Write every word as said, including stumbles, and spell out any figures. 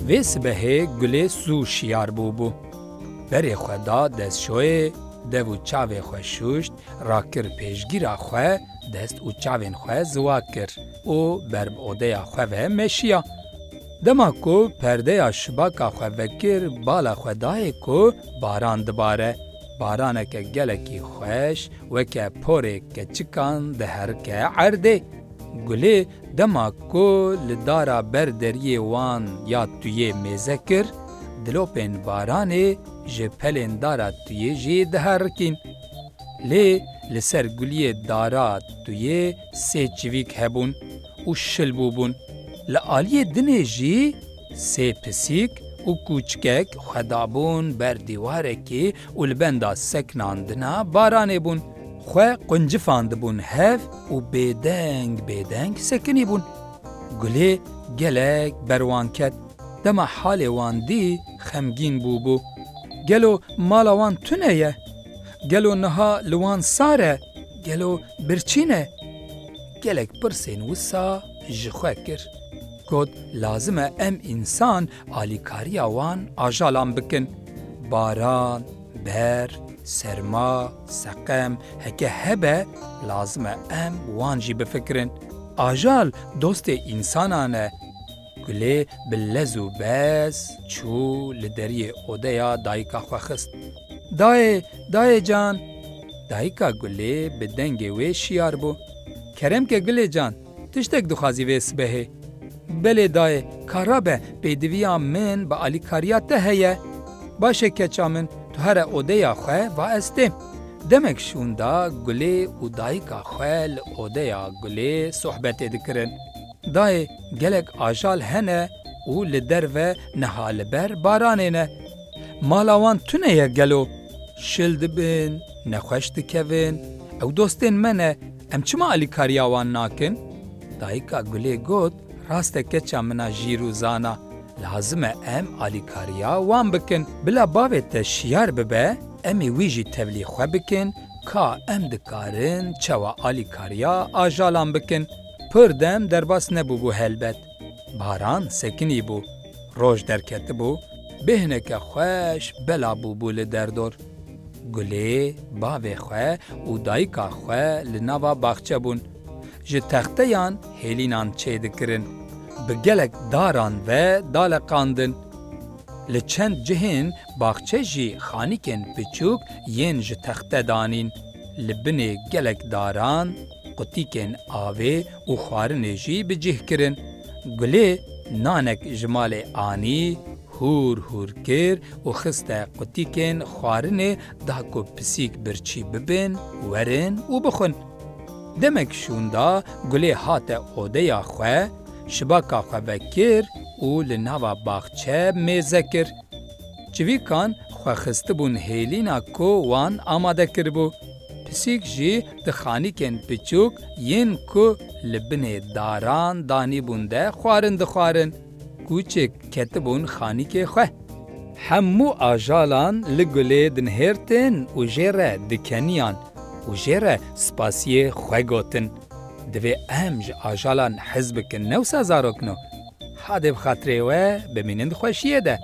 Vê sibehê Gulê zû şiyar bûbû. Berê xwe da destşoyê, dev û çavê xwe şûşt, rakir pêşgîra xwe, dest û çavên xwe ziwa kir û ber bi odeya xwe ve meşiya. Dema ku perdeya şibaka xwe vekir, bala xwe dayê ku baran dibare. Baraneke gelekî xweş, weke porê keçikan diherike erdê. Gulê dema ku li dara ber deriyê wan ya tuyê mêze kir, dilopên baranê ji pelên dara tuyê jî diherikîn. Lê li ser guliyê dara tuyê sê çivîk hebûn û şil bûbûn. Li aliyê dinê jî sê pisîk û kûçikek xwe dabûn ber dîwarekî û li benda sekinandina baranê bûn. Xwe quncifandibûn hev û bêdeng bêdeng sekinîbûn. Gulê gelek ber wan ket. Dema halê wan dî, xemgîn bûbû. Gelo mala wan tune ye? Gelo niha li wan sar e? Gelo birçî ne? Gelek pirsên wisa ji xwe kir. Got, lazim e em însan alîkariya wan ajalan bikin. Baran, ber, serma, seqem, heke hebe, lazim e em wan jî bifikirin. Ajal dostê însanan e. Gulê bi lez û bez çû li deriyê odeya dayika xwe xist. Dayê, dayê can! Dayika Gulê bi dengê wê şiyar bû. Kerem ke Gulê can, tiştek dixwazî vê sibehê? Belê dayê, ka rabe, pêdiviya min bi alîkariya te heye. Baş e keça min, tu here odeya xwe, va ez têm. Demek şûnda Gulê û dayika xwe li odeya Gulê sohbetê dikirin. Dayê, gelek ajal hene û li derve niha li ber baranê ne. Mala wan tune ye gelo? Şil dibin, nexweş dikevin. Ew dostên me ne, em çima alîkariya wan nakin? Dayika Gulê got, rast e keça min a jîr û zana, lazim e em alîkariya wan bikin. Bila bavê te şiyar bibe, em ê wî jî tevlî xwe bikin, ka em dikarin çawa alîkariya ajalan bikin. Pir dem derbas nebûbû helbet. Baran sekinî bû. Roj derketibû. Bêhneke xweş bela bûbû li derdor. Gulê, bavê xwe û dayika xwe li nava baxçe bûn. Ji texteyan hêlînan çêdikirin. Bi gelek daran ve daleqandin. Li çend cihên baxçe jî xanîkên piçûk yên ji texte danîn. Li binê gelek daran qutîkên avê û xwarinê jî bi cih kirin. Gulê nanek ji malê anî, hûr hûr kir û xiste qutîkên xwarinê, da ku pisîk birçî bibin, werin û bixwin. Demek şûnda Gulê hate odeya xwe, şibaka xwe vekir û li nava baxçe mêze kir. Çivîkan xwe xistibûn hêlîna ku wan amade kiribû. Pisîk jî di xanîkên piçûk yên ku li binê daran danîbûn de xwarin dixwarin. Kûçik ketibûn xanîkê xwe. Hemû ajalan li Gulê dinihêrtin û jê re dikeniyan û jê re spasiyê xwe gotin. Divê em ji ajalan hez bikin, ne wisa zarokno? Hadê bi xatirê we bimînin di xweşiyê de.